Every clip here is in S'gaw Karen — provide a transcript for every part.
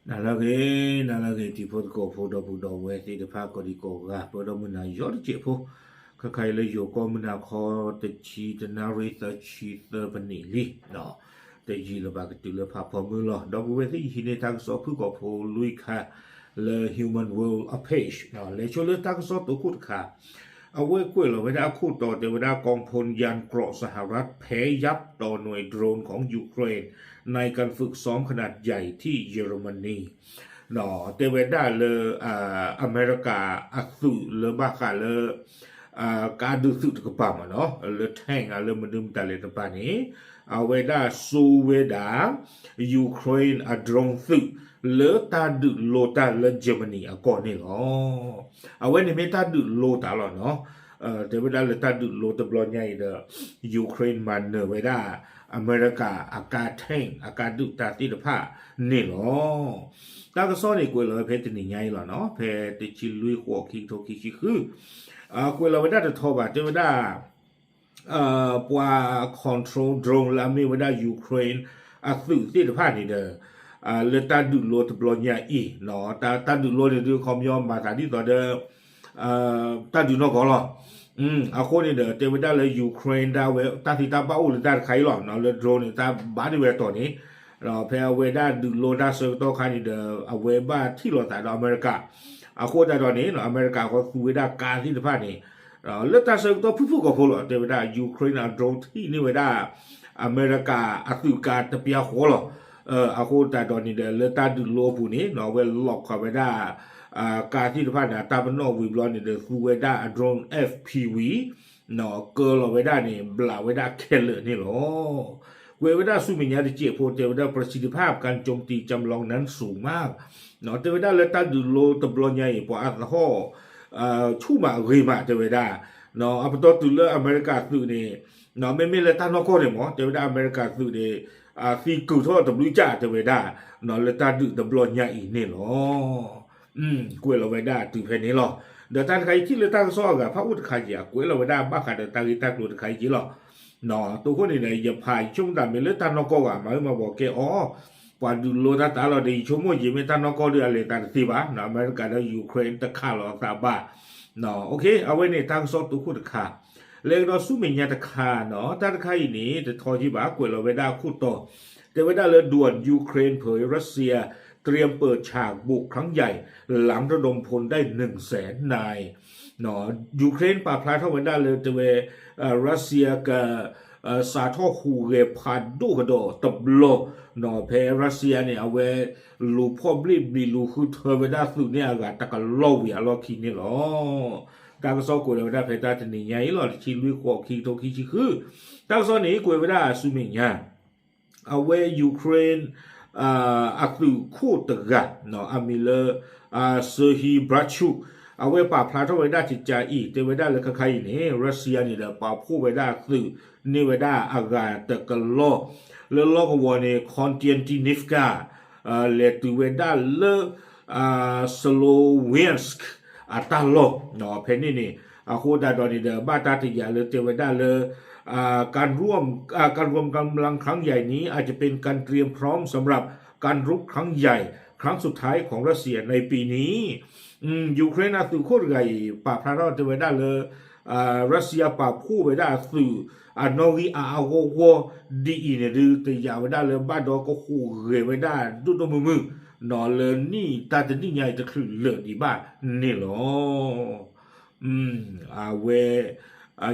နၤလၢအဂ့ၤ, နၤလၢအဂ့ၤ တံၤဖိသကိးဖိ ဒီပုၢ်ဒီဝဲၢ်သ့ၣ်တဖၣ် ကိးဒံကိးဂၤ ပၢဒီမုၢ်နၤယီၤတစဲးဖိ, ခဲခါအံၤလၢယိၤကီၢ်မုၢ်နၤခီ တဆံတနၣ်ရံၣ် သၢဆံသၢပနံးလံ, တယံာ်လၢၤဘၣ် ကတုၤလၢဖးဖီမုၢ်လီၤ. ဒီပုၢ်ဝဲၢ်သ့ၣ် ယဟံးန့ၢ်တၢ်ကစီၣ်ဖုၣ်ကိာ်ဖိလွံၢ်ခါ လၢ Human World အ page, လဲၤဆိလၢတၢ်ကစီၣ်တိခိၣ်တခါ အဝဲကွဲးလီၤဝဲဒၣ်အခိၣ်တီ တဲဝဲဒၣ် กองพลยานเกราะสหรัฐแพ้ยับต่อหน่วยโดรนของยูเครนในการฝึกซ้อมขนาดใหญ่ที่เยอรมนี တဲဝဲဒၣ်လၢ အမဲရကၤအသုးလၢဘၣ်ဃးလၢ ကါဒုးသုးတကပၤမးနီၤ လၢ tank လၢမနုၤမတၤလဲၣ်တကပၤန့ၣ် အဝဲဒၣ်စိဝဲဒၣ် Ukraine အ drone သုး လၢတၢ်ဒုးလိတၢ်လၢ Germany အကီၢ်န့ၣ်လီၤ. အဝဲန့ၣ်မ့ၢ်တၢ်ဒုးလိတၢ်လီၤနီၤ. တဲဝဲဒၣ်လၢတၢ်ဒုးလိတဘျီညါအံၤဒီး Ukraine မၤနၢၤဝဲဒၣ် အမဲရကၤအကါ tank အကါဒုးတၢ်သ့ၣ်တဖၣ်န့ၣ်လီၤ. တၢ်ကစီၣ်န့ၣ် ကွဲးလီၤဝဲဖဲတနံၤညါအံၤလီၤနီၤ ဖဲတဆံလွံၢ်ဃိး ခံကထိခံဆံဃု ကွဲးလီၤဝဲဒၣ်တထီဘၣ် တဲဝဲဒၣ် ပှၤ control drone လၢအမ့ၢ်ဝဲဒၣ် Ukraine အသုးသ့ၣ်တဖၣ်န့ၣ်ဒီး လၢတၢ်ဒုးလိတဘျီညါအံၤ တၢ်ဒုးလိန့ၣ်ဒုး ခီပညီမၤသးဒ်သိးဒီး တၢ်ဒုးနီၢ်ကီၢ်လီၤ. အဃိန့ၣ်ဒီး တဲဝဲဒၣ်လၢ Ukraine ဒၣ်ဝဲ တၢ်သံတၢ်ဘၣ်အိၣ်လၢတၢ်တခါအံၤလီၤ လၢ drone န့ၣ် တၢ်ဘၣ်ဒံးဝဲအတီၢ်န့ၣ် ဖဲအဝဲဒၣ်ဒုးလိတၢ်ဆၢကတီၢ်ခါန့ၣ်ဒီး အဝဲဘၣ်ထံၣ်လိာ်သးဒီးအမဲရကၤ အဃိသတးဒီးန့ၣ် အမဲရကၤဃီသူဝဲဒၣ်ကါသ့ၣ်တဖၣ်န့ၣ် လၢတၢ်ဆၢကတီၢ်ဖုၣ်ဖုၣ်ကိာ်ဖိလီၤ တဲဝဲဒၣ် Ukraine အ drone ထံၣ်န့ၢ်ဝဲဒၣ် အမဲရကၤအသုးကါတပျၢ်ဃီလီၤ. အဃိသတးဒီးန့ၣ်ဒီး လၢတၢ်ဒုးလိအပူၤန့ၣ် အဝဲလီၤခးဝဲဒၣ် ကါသ့ၣ်တဖၣ်န့ၣ် တၢ်ပနီၣ်ဝံၤဘျီန့ၣ်ဒီး သူဝဲဒၣ်အ drone F P V ကၢလီၤဝဲဒၣ်န့ၣ် ဘျးဝဲဒၣ်ခဲလၢာ်န့ၣ်လီၤ. ကွဲးဝဲဒၣ်ဆူမဲာ်ညါတစဲးဖိ တဲဝဲဒၣ် ประสิทธิภาพการโจมตีจำลองนั้นสูงมาก တဲဝဲဒၣ်လၢတၢ်ဒုးလိတဘျီညါအံၤ ပှၤအသဟီၣ် ဆူၣ်မးဂ့ၤမး တဲဝဲဒၣ် အပတီၢ်တုၤလၢအမဲရကၤသုးန့ၣ် မ့မ့ၢ်လၢတၢ်နီၢ်ကီၢ်န့ၣ်မး တဲဝဲဒၣ်အမဲရကၤသုးန့ၣ် သံကုာ်ထီၣ်တဘျုးကၠၣ် တဲဝဲဒၣ် လၢတၢ်ဒုးတဘျီညါအံၤန့ၣ်လီၤ. ကွဲးလီၤဝဲဒၣ်တုၤဖဲန့ၣ်လီၤ. ဒီးတၢ်တခါအံၤထံၣ်လၢတၢ်ကစီၣ်အဂၤဖးအိၣ်တခါယံၤ အကွဲးလီၤဝဲဒၣ်ဘၣ်ဃးဒီးတၢ်ဂ့ၢ်တၢ်ကျိၤတခါအံၤက့လီၤ. တိခိၣ်န့ၣ်ဒီး ယဖးယဆိကမိၣ်သးမ့ၢ်လၢတၢ်နီၢ်ကီၢ်ဂၤ မၤအၢမၤဘှီးကဲအီၤ ပှၤဒုးလိတၢ်သးလီၤဒီး ယဆိကမိၣ်ယံၤမ့ၢ်တၢ်နီၢ်ကီၢ်ဒီး အလဲၤသးတသ့ဘၣ် အမဲရကၤဒီး Ukraine တခးလီၤအသးဘၣ်. အဝဲန့ၣ်တၢ်ကစီၣ်တိခိၣ်တခါ လဲၤကဒီးဆူမဲာ်ညါတခါနီၤ တၢ်တခါအံၤန့ၣ် တထီက့ဘၣ် ကွဲးလီၤဝဲဒၣ်အခိၣ်တီ တဲဝဲဒၣ်လၢ ด่วน ยูเครนเผยรัสเซียเตรียมเปิดฉากบุกครั้งใหญ่หลังระดมพลได้หนึ่งแสนนาย ယူၤခရ့ၣ်ပာ်ဖျါထီၣ်ဝဲဒၣ်လၢတဲဝဲ ရၢၡံယါက စးထီၣ်ဟူးဂဲၤဖးဒိၣ်ကဒီးတဘျီ ဖဲရၢၡံယါန့ၣ် အဝဲလူၤဖီၣ်ဘျ့ၣ်ဘျံးလူၤဃုထၢဝဲဒၣ်သုးန့ၢ်အဂၤတကလီၢ်ဝံၤအလီၢ်ခံန့ၣ်လီၤ. တၢ်ကစီၣ်ကွဲးလီၤဝဲဒၣ်ဖဲတၢ်တနံၤညါအံၤလီၤ တဆံလွံၢ်ဃိး ခံကထိခံဆံဃု တၢ်ကစီၣ်န့ၣ်ကွဲးဝဲဒၣ်ဆူမဲာ်ညါ အဝဲယူၤခရ့ၣ် အသုးခိၣ်တဂၤ အမံၤလၢ Serhiy Brashchuk အဝဲပာ်ဖျါထီၣ်ဝဲဒၣ်ကကးအံၤ တဲဝဲဒၣ်လၢခဲခါအံၤန့ၣ် ရၢၡံယါန့ၣ်ဒီး ပာ်ဖှိၣ်ဝဲဒၣ်သုးန့ၢ်ဝဲဒၣ်အဂၤတကလီၢ် လၢလီၢ်ကဝီၤန့ၣ် Konstantinivka လဲၤတုၤဝဲဒၣ်လၢ Sloviansk အတၢ်လီၢ် ဖဲန့ၣ်န့ၣ် အဃိသတးဒီးန့ၣ်ဒီး ဘၣ်တၢ်တယာ်လၢတဲဝဲဒၣ်လၢ การร่วมการร่วมกำลังครั้งใหญ่นี้อาจจะเป็นการเตรียมพร้อมสำหรับการรุกครั้งใหญ่ครั้งสุดท้ายของรัสเซียในปีนี้ ယူၤခရ့ၣ်အသုးခိၣ်တဂၤအံၤ ပာ်ဖျါထီၣ်တဲဝဲဒၣ်လၢ ရၢၡံယါပာ်ဖှိၣ်ဝဲဒၣ်အသုး အနီၣ်ဂံၢ်အါအါဂီၢ်ဂီၢ် ဒ်အံၤန့ၣ်ဒုး တယာ်ဝဲဒၣ်လၢဘၣ်ဒီးကဟူးဂဲၤဝဲဒၣ်ဒိၣ်ဒိၣ်မုၢ်မုၢ် လၢနံၣ်တၢ်တနံၣ်ညါအံၤတချုးလၢာ်ဒံးဘၣ်န့ၣ်လီၤ. အဝဲ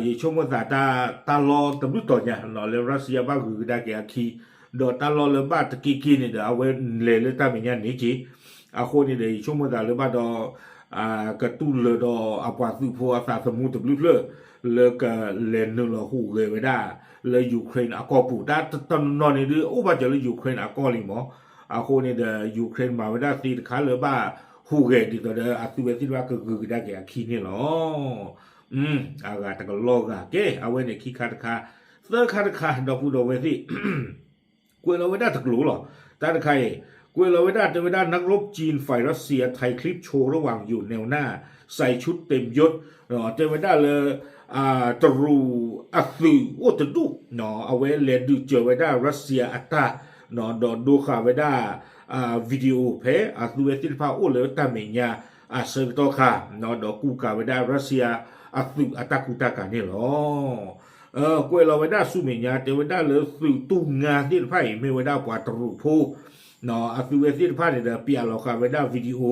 ယဆိကမိၣ်သးတၢ်လီၢ်တဘျုးတီၤညါ လၢရၢၡံယါဘၣ်ဂုၤကဒါက့ၤအခံ ဒီးတၢ်လီၢ်လၢဘၣ်တက့ၢ်က့ၢ်န့ၣ်ဒီး အဝဲလဲၤလၢတၢ်မဲာ်ညါန့ၣ်က့ၤ အဃိန့ၣ်ဒီး ယဆိကမိၣ်သးလၢဘၣ်ဒီး ကတူၢ်လိာ်ဒီးအပှၤသုးဖိအသးသမူတဘျုးဖျၢၣ် လၢကလဲၤနုာ်လီၤဟူးဂဲၤဝဲဒၣ် လၢယူၤခရ့ၣ်အကီၢ်ပူၤ တၢ်တနီၤနီၤန့ၣ်ဒုး အိၣ်ဘၣ်စၢၤလၢယူၤခရ့ၣ်အကီၢ်လံမး အဃိန့ၣ်ဒီး ယူၤခရ့ၣ်မၤဝဲဒၣ်သ့တခါလၢဘၣ်ဟူးဂဲၤဒ်သိးဒီး အသုးဝဲသ့ၣ်တဖၣ်ကဂုၤကဒါက့ၤအခံန့ၣ်လီၤ. အဂၤတကလီၢ်ဂၤကဲ အဝဲန့ၣ်ခံခါတခါ သၢခါတခါ ဒီပုၢ်ဒီဝဲၢ်သ့ၣ် ကွဲးလီၤဝဲဒၣ်တကျိၤလီၤ. တၢ်တခါအံၤ ကွဲးလီၤဝဲဒၣ်တဲဝဲဒၣ် นักรบจีนฝ่ายรัสเซียถ่ายคลิปโชว์ระหว่างอยู่แนวหน้าใส่ชุดเต็มยศ တဲဝဲဒၣ်လၢ တရူးအသုးအိၣ်တဒူၣ် အဝဲလဲၤဒုးစၢၤဝဲဒၣ်ရၢၡံယါအတၢ် ဒီးဒိဃာ်ဝဲဒၣ် video ဖဲအသုဝဲသ့ၣ်တဖၣ်အိၣ်လၢတၢ်မဲာ်ညါအဆၢကတီၢ်ခါ ဒီးကူကၤဝဲဒၣ် Russia အသုးအတၢ်ကူတၢ်ကၤန့ၣ်လီၤ. ကွဲးလီၤဝဲဒၣ်ဆူမဲာ်ညါ တဲဝဲဒၣ်လၢသုးတူၢ်ငါသ့ၣ်တဖၣ်အံၤ မ့ၢ်ဝဲဒၣ်ပှၤတရူးဖိ အသုဝဲသ့ၣ်တဖၣ်န့ၣ်ဒီး ပျးလီၤဃာ်ဝဲဒၣ် video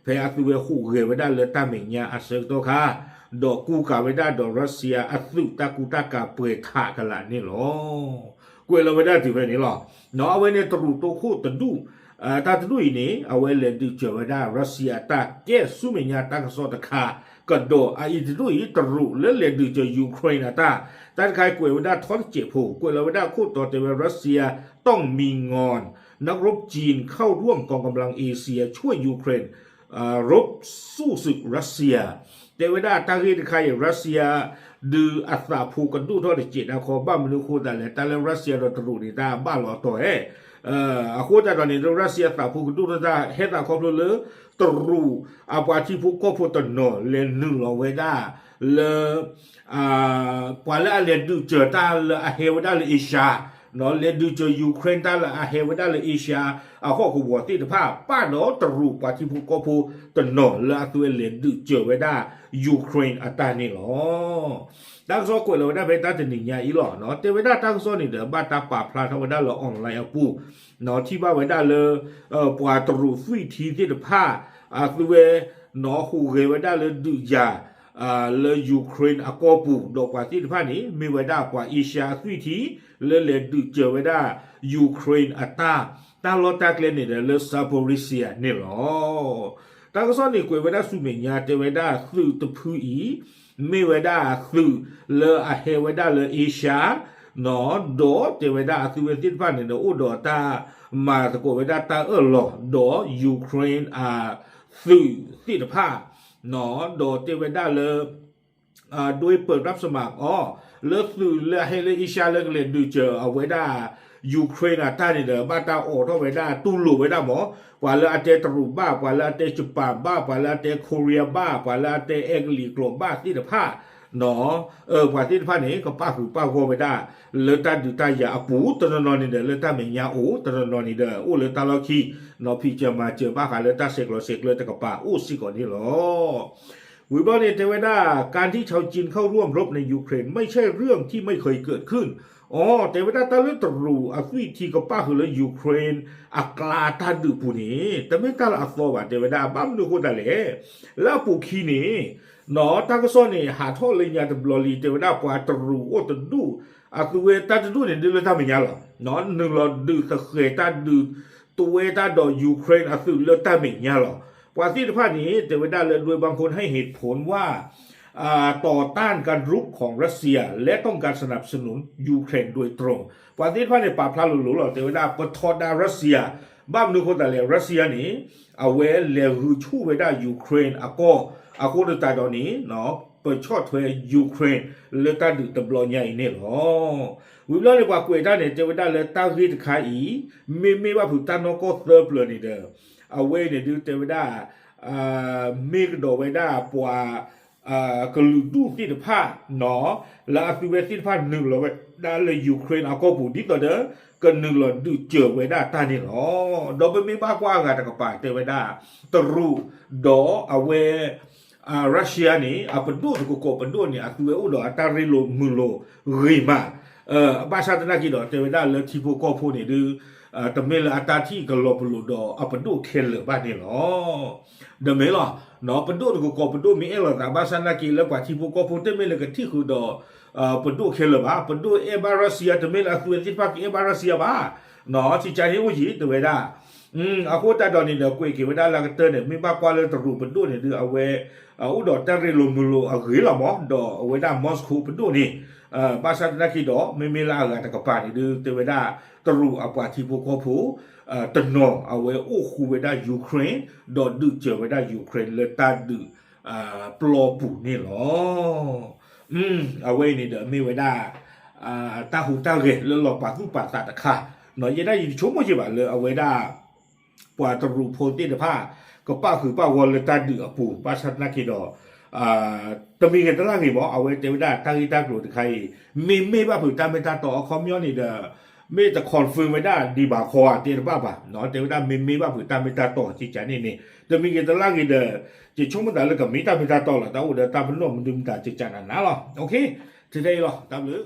ဖဲအသုဝဲဟူးဂဲၤဝဲဒၣ်လၢတၢ်မဲာ်ညါအဆၢကတီၢ်ခါ ဒီးကူကၤဝဲဒၣ်ဒီး Russia အသုးတၢ်ကူတၢ်ကၤပှဲၤထးကလာ်န့ၣ်လီၤ. ကွဲးလီၤဝဲဒၣ်တုၤဖဲန့ၣ်လီၤ. အဝဲန့ၣ်တရူးတိခိၣ်တဒူၣ် တၢ်တဒူၣ်အံၤန့ၣ် အဝဲလဲၤဒုးစၢၤဝဲဒၣ် Russia အတၢ်ကဲဆူမဲာ်ညါတၢ်ကစီၣ်တခါ ကဒီးအအံၤတဒူၣ်အံၤ တရူးလၢလဲၤဒုးစၢၤ Ukraine အတၢ် တၢ်တခါအံၤကွဲးဝဲဒၣ်ထီတစဲးဖိ ကွဲးလီၤဝဲဒၣ်ခိၣ်တီတဲဝဲ Russia ต้องมีงอน นักรบจีนเข้าร่วมกองกำลังเอเชียช่วยยูเครน รบสู้ศึก รัสเซีย တဲဝဲဒၣ်တၢ်ဂ့ၢ်တခါအံၤ Russia ဒုးအသးဖိကဒိၣ်ထီၣ်တစဲးဒၣ်ခီ ဘၣ်မနုၤအဃိသတးလဲၣ် တၢ်လၢ Russia ဒီးတရူးန့ၣ် တၢ်ဘၣ်လီၤတီၤဧဲ အဃိသတးဒီးန့ၣ် Russia သးဖိကဒိၣ်ထီၣ်တၢ် ဟဲသးခီဖျိလၢ တရူးအပှၤထံဖိကီၢ်ဖိတနီၤ လဲၤနုာ်လီၤဝဲဒၣ်လၢ ပှၤလၢအလဲၤဒုးစၢၤတၢ်လၢအဟဲဝဲဒၣ်လၢ Asia လဲၤဒုးစၢၤ Ukraine တၢ်လၢအဟဲဝဲဒၣ်လၢ Asia အဟီၣ်ကဝီၤသ့ၣ်တဖၣ် ပာ်ဒီးတရူးပှၤထံဖိကီၢ်ဖိတနီၤလၢအသုဝဲလဲၤဒုးစၢၤဝဲဒၣ် Ukraine အတၢ်န့ၣ်လီၤ. တၢ်ကစီၣ်ကွဲးလီၤဝဲဒၣ်ဖဲတၢ်တနံၤညါအံၤလီၤ. တဲဝဲဒၣ်တၢ်ကစီၣ်န့ၣ်ဒီး ဘၣ်တၢ်ပာ်ဖျါထီၣ်ဝဲဒၣ်လၢ online အပူၤ ထံၣ်ဘၣ်ဝဲဒၣ်လၢ ပှၤတရူးသွံၣ်ထံသ့ၣ်တဖၣ် အသုဝဲ နီၢ်ဟူးဂဲၤဝဲဒၣ်လၢဒုးယၤ လၢ Ukraine အကီၢ်ပူၤ ဒီးပှၤသ့ၣ်တဖၣ်န့ၣ် မ့ၢ်ဝဲဒၣ်ပှၤ Asia အသွံၣ်ထံ လၢလဲၤဒုးစၢၤဝဲဒၣ် Ukraine အတၢ် တၢ်လီၢ်တၢ်ကျဲန့ၣ်ဒီးလၢ Zaporizhzhia န့ၣ်လီၤ. တၢ်ကစီၣ်န့ၣ်ကွဲးဝဲဒၣ်ဆူမဲာ်ညါ တဲဝဲဒၣ်သုးတဖုအံၤ မ့ၢ်ဝဲဒၣ်သုးလၢအဟဲဝဲဒၣ်လၢ Asia နီၢ် ဒီးတဲဝဲဒၣ်အသုဝဲသ့ၣ်တဖၣ်န့ၣ်ဒီး အိၣ်ဒီးတၢ်မၤသကိးဝဲဒၣ်တၢ်အၢၣ်လီၤ ဒီး Ukraine အသုးသ့ၣ်တဖၣ် နီၢ် ဒီးတဲဝဲဒၣ်လၢ ဒွဲပၢၢ် รับสมัคร အီၤ လၢသုးလၢအဟဲလၢ Asia လၢကလဲၤဒုးစၢၤအဝဲဒၣ် Ukraine အတၢ်န့ၣ်ဒီး ဘၣ်တၢ်အိးထီၣ်ဝဲဒၣ်တူၢ်လိာ်ဝဲဒၣ်မး ပှၤလၢအတဲတရူးဘၣ် ပှၤလၢအတဲ Japan ဘၣ် ပှၤလၢအတဲ Korea ဘၣ် ပှၤလၢအတဲအဲကလံးကျိာ်ဘၣ်သ့ၣ်တဖၣ် နီၢ် ပှၤသ့ၣ်တဖၣ်န့ၣ် ကပၣ်ဃုာ်ပၣ်ဂီၢ်ဝဲဒၣ် လၢတၢ်ဒုးတၢ်ယၤအပူၤ တနီၤနီၤန့ၣ်ဒီး လၢတၢ်မဲာ်ညါအိၣ် တနီၤနီၤန့ၣ်ဒီး အိၣ်လၢတၢ်လီၢ်ခံ နီၢ် ဖံးစၢၤမၤစၢၤဘၣ်ဃးလၢတၢ်ဆဲးကျိးဆဲးကျၢတကပၤအိၣ်စ့ၢ်ကီးန့ၣ်လီၤ. ဝံၤဘျီန့ၣ် တဲဝဲဒၣ် การที่ชาวจีนเข้าร่วมรบในยูเครนไม่ใช่เรื่องที่ไม่เคยเกิดขึ้น အီၤ တဲဝဲဒၣ်တၢ်လၢတရူးအသွံၣ်ထံကပၣ်ဃုာ်လၢ Ukraine အကျါတၢ်ဒုးပူၤန့ၣ် တမ့ၢ်တၢ်လၢအသီဘၣ် တဲဝဲဒၣ် ဘၣ်မနုၤအဃိသတးလဲၣ် လၢအပူၤခံန့ၣ် နီၢ် တၢ်ကစီၣ်န့ၣ် ဟးထီၣ်လၢညါတဘျီလံ တဲဝဲဒၣ်ပှၤတရူးအိၣ်တဒူၣ် အသုဝဲတၢ်တဒူၣ်န့ၣ် ဒုးလၢတၢ်မဲာ်ညါလီၤ. နီၢ် နုာ်လီၤဒုးသဃဲၤတၢ်ဒုး တဝဲတၢ်ဒီး Ukraine အသုးလၢတၢ်မဲာ်ညါလီၤ. ပှၤသ့ၣ်တဖၣ်န့ၣ် တဲဝဲဒၣ်လၢ โดยบางคนให้เหตุผลว่า ต่อต้านการรุกของรัสเซีย และต้องการสนับสนุนยูเครนโดยตรง ပှၤသ့ၣ်တဖၣ်န့ၣ် ပာ်ဖျါလိၤလိၤလီၤ တဲဝဲဒၣ် ပထီဒါ Russia ဘၣ်မနုၤအဃိသတးလဲၣ် Russia န့ၣ် အဝဲလဲၤဂုာ်ဆူၣ်ဝဲဒၣ် Ukraine အကီၢ် အဃိသတးဒီးန့ၣ် ပဆီၣ်ထွဲ Ukraine လၢတၢ်ဒုးတဘျီညါအံၤန့ၣ်လီၤ. ဝံၤဘျီန့ၣ် ပှၤကွဲးတၢ်န့ၣ် တဲဝဲဒၣ်လၢတၢ်ဂ့ၢ်တခါအံၤ မ့မ့ၢ်ဘၣ်ဖုးတၢ်နီၢ်ကီၢ်သၢပျၢၤန့ၣ်ဒီး အဝဲန့ၣ်ဒုးတဲဝဲဒၣ် မ့ၢ်ကဒီးဝဲဒၣ်ပှၤ ကလုာ်ဒူၣ်သ့ၣ်တဖၣ် နီၢ် လၢအသုဝဲသ့ၣ်တဖၣ်နုာ်လီၤဝဲဒၣ်လၢ Ukraine အကီၢ်ပူၤ ဒ်သိးဒီး ကနုာ်လီၤဒုးစၢၤဝဲဒၣ်တၢ်န့ၣ်လီၤ. ဒီးပမ့ၢ်ဘၣ်ကွၢ်အဂၤတကပၤ တဲဝဲဒၣ် တရူး ဒီးအဝဲ Russia န့ၣ် အပဒိၣ်တကကိးပဒိၣ်န့ၣ် အသုဝဲအိၣ်ဒီးအတၢ်ရ့လိာ်မုာ်လိာ်ဂ့ၤမး ဘၣ်ဆၣ်သနာ်က့ဒီး တဲဝဲဒၣ်လၢထံဖိကီၢ်ဖိန့ၣ်ဒုး တမ့ၢ်လၢအတၢ်ထံၣ်ကလီၤပလိာ်ဒီးအပဒိၣ်ခဲလၢာ်ဘၣ်န့ၣ်လီၤ. ဒီးမ့ၢ်လီၤ ပဒိၣ်တကကိးပဒိၣ်မ့ၢ်အဲၣ်လိာ်သး ဘၣ်ဆၣ်သနာ်က့လၢပှၤထံဖိကီၢ်ဖိတမ့ၢ်လၢကထံၣ်ဃုာ်ဒီး ပဒိၣ်ခဲလၢာ်ဘၣ်. ပဒိၣ်အဲၣ်ဘၣ် Russia တမ့ၢ်လၢအသုဝဲသ့ၣ်တဖၣ်ကအဲၣ်ဘၣ် Russia ဘၣ်. နီၢ် ထံကါန့ၣ်အိၣ်ယံၤ တဲဝဲဒၣ် အဃိသတးဒီးန့ၣ်ဒီး ကွဲးက့ၤဝဲဒၣ်လၢကတၢၢ်န့ၣ် မ့ၢ်ဘၣ်ကွၢ်လၢတရူးပဒိၣ်န့ၣ်ဒုး အဝဲ အိၣ်ဒီးတၢ်ရ့လိာ်မုာ်လိာ်အဂ့ၤလီၤမး ဒီးအဝဲဒၣ် Moscow ပဒိၣ်န့ၣ် ဘၣ်ဆၣ်သနာ်က့ဒီး မ့မ့ၢ်လၢအဂၤတကပၤန့ၣ်ဒုး တဲဝဲဒၣ် တရူးအပှၤထံဖိကီၢ်ဖိ တနီၤ အဝဲအိၣ်ဃူဝဲဒၣ် Ukraine ဒီးဒုးစၢၤဝဲဒၣ် Ukraine လၢတၢ်ဒုး ပျီပူၤန့ၣ်လီၤ. အဝဲအံၤန့ၣ်ဒီးမ့ၢ်ဝဲဒၣ် တၢ်ဟူးတၢ်ဂဲၤလၢလီၤပာ်သူၣ်ပာ်သးတခါ နီၢ် ယဲဒၣ်ယတဆိကမိၣ်က့ၤဘၣ်လၢအဝဲဒၣ် ပှၤတရူးဖိသ့ၣ်တဖၣ် ကပၣ်ဃုာ်ပၣ်ဂီၢ်လၢတၢ်ဒုးအပူၤ ဘၣ်ဆၣ်သနာ်က့ဒီး တမံၤဂ့ၤတလၢ်ဂ့ၤမး အဝဲတဲဝဲဒၣ်တၢ်ဂ့ၢ်တၢ်ကျိၤတခါအံၤ မ့မ့ၢ်ဘၣ်ဖုးတၢ်မ့ၢ်တၢ်တီအခီပညီန့ၣ်ဒီး မ့ၢ်တ confirm ဝဲဒၣ်ဒံးဘၣ်ခီဧါ တဲတဘၣ်ဘၣ်, တဲဝဲဒၣ်မ့မ့ၢ်ဘၣ်ဖုးတၢ်မ့ၢ်တၢ်တီ ကကန့ၣ်န့ၣ် တမံၤဂ့ၤတလါဂ့ၤဒီး ယဆိကမိၣ်သးလၢကမ့ၢ်တၢ်မ့ၢ်တၢ်တီလီၤ. တၢ်အိၣ်ဒီးတၢ်ပနီၣ်မနုၤမတၤ ကကနၤနၤလီၤ. ထဲအံၤလီၤ. တၢ်ဘျုး